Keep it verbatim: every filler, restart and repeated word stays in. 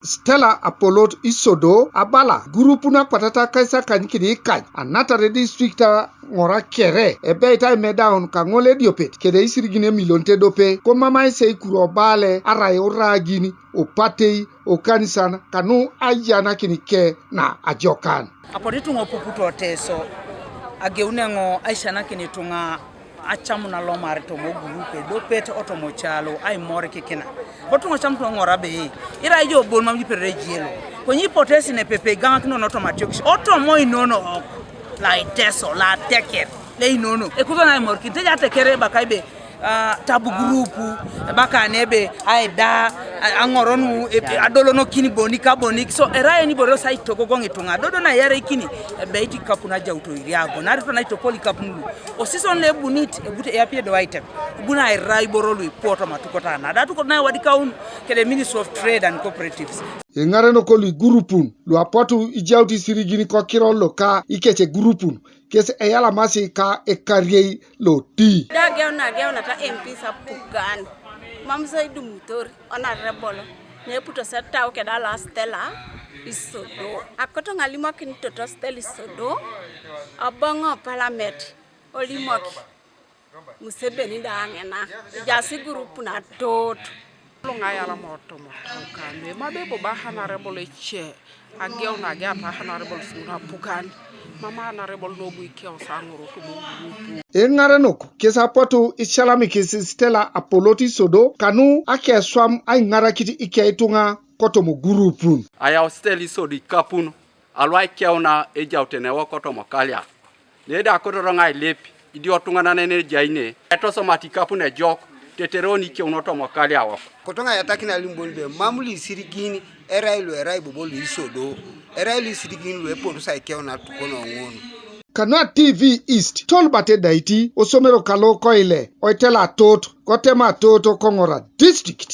Stella Apolot Isodo abala gurupun akwatata kaisakany kini ikany anatare district a Ŋora kere ebeit aimedaun kaŋol ediopet kede isirigin emilionit edope komamai seikuro obale arai oraagin opatei okanisan kanu aiyanakin ke na ajokan. Apotu ituŋa opuputo Teso ageun eŋo aisanakin ituŋa acamun alomar tomo gurupe dopet otomo calo aimorikikina. Botuŋa ocam tuŋa ŋora be irai jo bon mam jiperere jielo konyi ipotesi nepepe igaŋakino notomatiokish otomo inono ok laiteso lateker leinono ekuto naimorikin teja ateker ebakai be ah, tabu gurupu ebaka nebe aida aŋoronu adolonokini bonik abonik so erai enibore sa itogogoŋ ituŋa dodo na iyareikini ebeit ikapun ajauto iriago narito naitopol ikapun lu osison lo ebunit ebut eyapi edo aitem ibuni aira iboro lu ipuoto matukot ana da tukot na ewadikaun kede Ministry of Trade and Cooperatives. Iŋarenok lu igurupun lu apotu ijaut isirigin kokiro loka ikece gurupun kes eyalamasi ka ekariei loti. Da geuna geuna ta M Ps apugan mam so idumutor onarebol neputo setau keda la Stella Isodo akoto ŋalimokin toto Stella Isodo oboŋo palamet olimoki Museveni da ŋina ejasi gurupu natot. Luŋa yalama otomo taukan emabe bobo ahanarable ece ageu nage ata ahanarable suŋun apukan mama ahanarable nobu ikeu sa aŋorotomo gurupu. Eŋarenok kes apotu isalamikis Stella Apolot Isodo kanu akeswam aiŋarakit ikeituŋa kotomo gurupun. Ayau Stella Isodo ikapun alu aikeuna ejautene wok kotomo kalia nede akotor ŋa ailep idio tuŋanan ne ejai ne etosomata ikapun ejok tetere oni ikeuno tomo kalia wok. Kotoŋa ayatakin alimbon be mam lu isirigin erai lu erai bobo lu Isodo erai lu isirigin lu epotus aikeuna tukono ŋun. Kanua T V East tolubate daiti osomero kalo koile oitela tot kotema tot koŋora district.